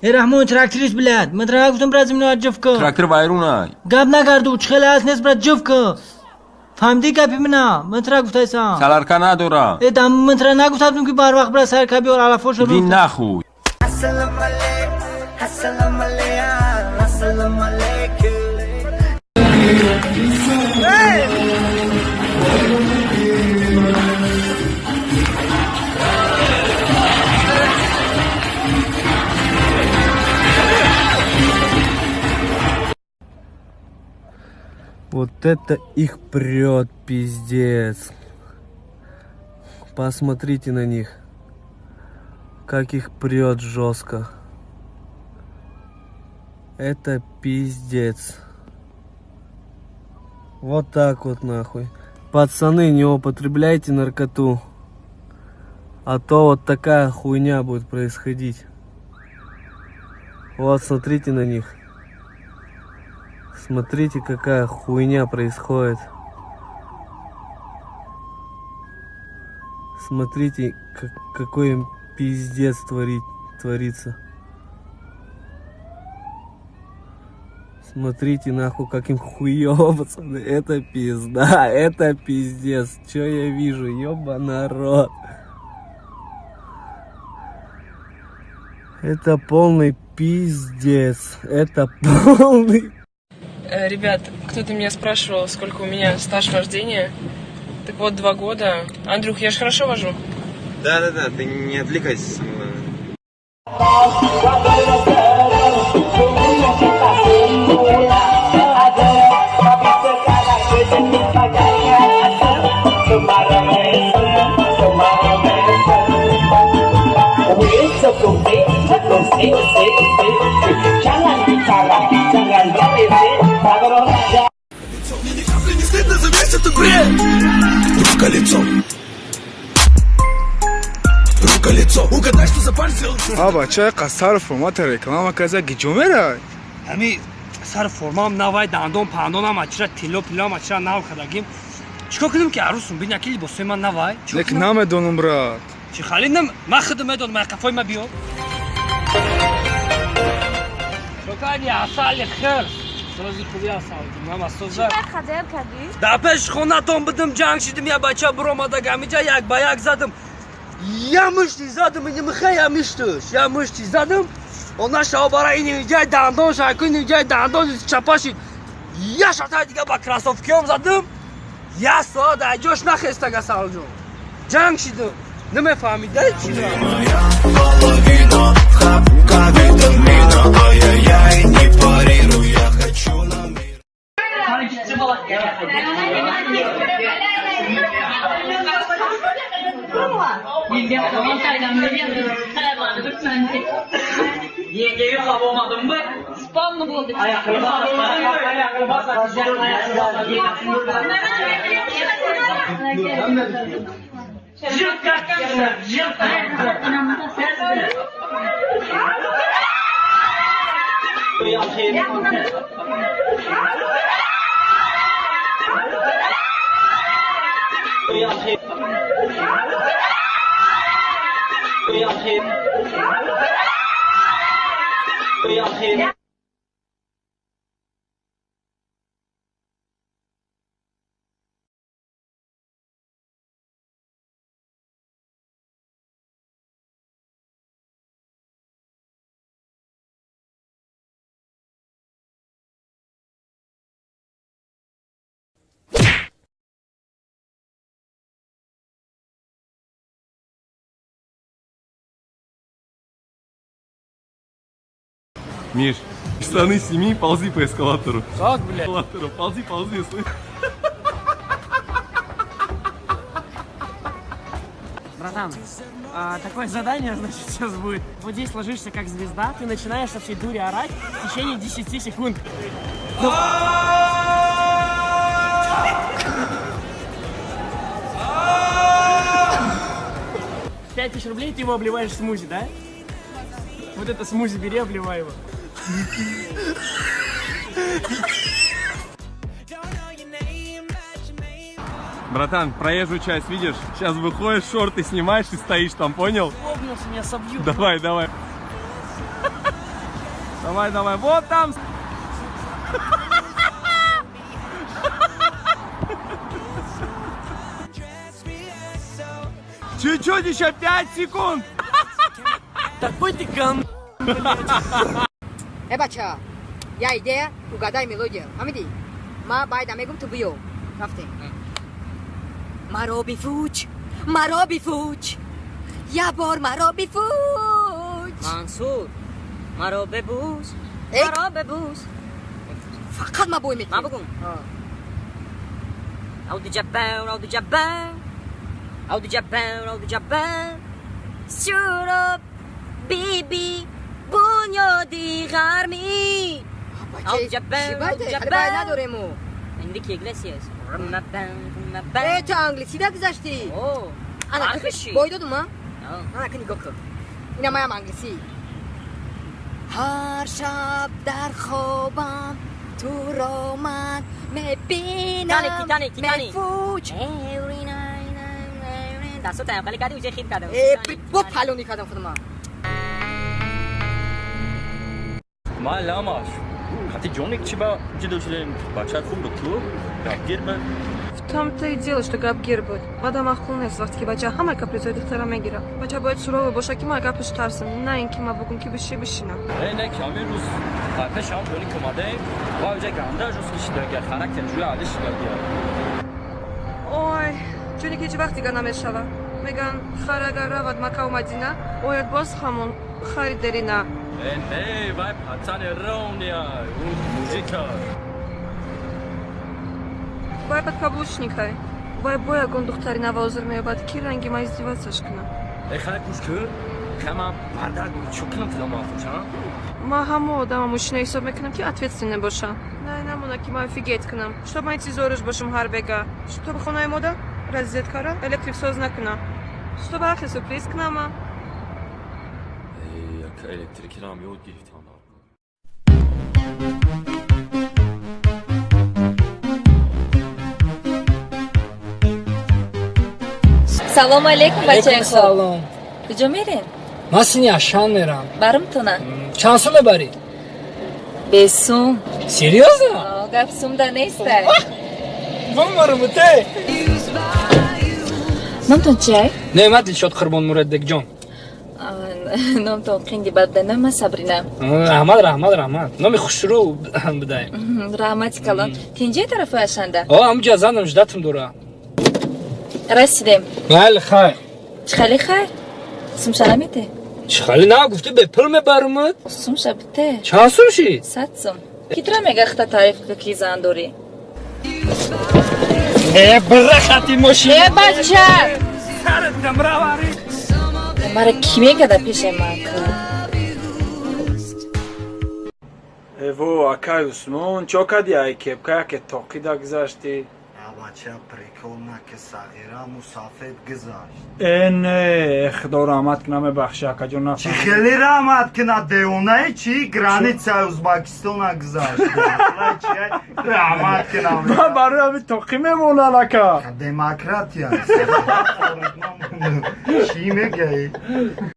Э Раҳмон, тракторист, блядь. Ман тра гуфтам, брат, земля ҷифка. Трактор вайруна. Гап нагарду, чӣ хеле аст нест, брат, ҷифка. Фаҳмидӣ гапи мана? Ман тра гуфтайсам. Саларка надора. Э, дам ман тра нагуфтам, ки барвақт, брат, сарка биёр, алафошо. Иди нахуй. Assalamu alaikum, assalamu alaikum. Вот это их прет, пиздец. Посмотрите на них. Как их прет жестко. Это пиздец. Вот так вот нахуй. Пацаны, не употребляйте наркоту. А то вот такая хуйня будет происходить. Вот, смотрите на них. Смотрите, какая хуйня происходит. Смотрите, какой им пиздец творится. Смотрите, нахуй, как им хуёво, пацаны. Это пизда, это пиздец. Чё я вижу, ёба народ. Это полный пиздец. Это полный. Ребят, кто-то меня спрашивал, сколько у меня стаж вождения. Так вот, 2 года. Андрюх, я же хорошо вожу? Да-да-да, ты не отвлекайся, самое главное. Мне ни капли не стыдно за весь этот бред. Рука-лицо. Рука-лицо. Угадай, что за парень сделал. А бача қасар формата реклама каза гиҷо мерай? Ҳами сар формаам навай, дандон пандонам ачира, тилло пиллоам ачира нав кардагим. Чикор кунем, ки арӯсум бина, ки либосои ман навай? Лек намедонам, брат. Чи хали нам, ман худам медонам, ай қафои ма биё. Чокади асали хирс. Сози хуби асал. Ман асоза. Чӣ қадр кардӣ? Дар пеши хонатон будам, ҷанг шидим, я бача буромада гамиҷа, як ба як задам. Я мушти задам, ини михе я муштуш. Я мушти задам. Она шава бара ини ҷай дандон шайку, ини ҷай дандон чапашид. Я шатай дига ба кроссовкиём задам. Я соат дар ҷош нахестага салҷон. Ҷанг шидам. Намефаҳмида чӣ? Моя половина, хапка витамина. Ай-яй-яй, не парируй, я хочу на мир. Миш, штаны сними и ползи по эскалатору. Как, блядь? Эскалатору, ползи, ползи, слышь. Братан, такое задание, значит, сейчас будет. Вот здесь ложишься как звезда, ты начинаешь со всей дури орать в течение 10 секунд. Ну... 5000 рублей, ты его обливаешь смузи, да? Вот это смузи бери, обливай его. Братан, проезжую часть видишь? Сейчас выходишь, шорты снимаешь и стоишь там, понял? Лобнулся, меня собьют. Давай, давай. Давай, давай, вот там. Чуть-чуть еще 5 секунд. Такой ты гам. Э, бача, я идея, угадай мелодию. Фамиди? Ма байда мегум ту биё. Рафтем. Маро бифуч, маро бифуч. Я бор маро бифуч. Мансур, маро бебӯс, маро бебӯс. Фақат ма бой метем. Ма бугум. Ауди ҷаббар, ауди ҷаббар. Ауди ҷаббар, ауди ҷаббар. Суроб биби бунёди ғармӣ. Ауди ҷаббар, ауди ҷаббар. Надорему. Энрике Иглесиас. Э, ту англисида гузаштӣ. Ана бой додум, а? Ана ки нигоҳ кун. Ина маям англисӣ. Ҳар шаб дар хобам туро ман мебинам. Мефуч. Дастотаям хали кардӣ, уже хит кардам. Э, бо палонӣ кардам худма. Ман ламаш. Хати ҷоник чи ба ҷудо шудем? Бачат хуб буд ку? Гапгир буд. В том-то и дело, что гапгир буд. Баъдам маъқул нест, вақте ки бача ҳама капризои духтара мегирад. Бача бояд суровый боша, ки ма гапаш тарсам, на ин ки ма бугум ки биши бишинам. Э, не, ки ҳамин рӯз пешам ҷоник омадаем, ва уҷа ганда жёсткий шидагия, характер ҷӯя али шидагия. Ой, ҷоник ҳеҷ вақт дига намешава. Меган, хар агар равад Маккаву Мадина, ояд боз ҳамон хари дерина. Э, не, вай пацани ровния, ӯ мужика. Вай подкаблучникай. Вай бо ягон духтари навозир меёбад, ки ранги ма издеваться кунам. Э, хай гӯш кун, хай ман бардак чӯ кунам тила махӯша? Ма ҳамо одама мужчина ҳисоб мекунам, ки ответственный боша. На, намона, ки ма офигеть кунам. Чтоб ман интизориш бошам ҳар бега. Чтоб хонаи мода розеткара электриксоз накунам. Чтоб ҳар хел сюрприз кунама. Э, электрикирам ёд гирифтам. Салом алейкум, бачаи хуб. Салом. Куҷо мерем? Ман сини Ашан мерам. Барумтона? Чанд сум мебарӣ? Бесум. Серьёзно? Гап сумда нестай. Бумарумуте. Номтон чиай? Не, ман Дилшод Қурбонмуродбекҷон. Номтон қинди бад буда. Номи ман Сабрина. Раҳмат, раҳмат, раҳмат. Номи хушрӯ будаем. Раҳмати калон. Тинҷи тарафи Ашанда? О, ҳамҷа занам ждатм дора. Расидем. Майли, хайр. Чӣ хали хайр? Сумша намете? Чӣ хали на, гуфтӣ бепул мебарумад. Сумша бите. Чанд сум шид? 100 сум. Ки тура мега хата таъриф ка ки зан дорӣ? Э, бира хати мошин. Э, бача! Сарат намравари. Мара ки мегада пешаи ман ку? Эво, акай Усмон, чо кади ай кепка яке тоқида гузаштӣ? Бача, прикол наки, сағира мусафед гузашт. Э, не, худо раҳмат кунам, мебахши, акаҷон, нафаҳмидам. Чӣ хеле раҳмат кунад, девонаи чӣ? Границаи Узбекистона гузашт. Раҳмат кунам. Ман барои ҳамин тоқӣ мемонам, ака. Демократия. Чӣ мегӯӣ?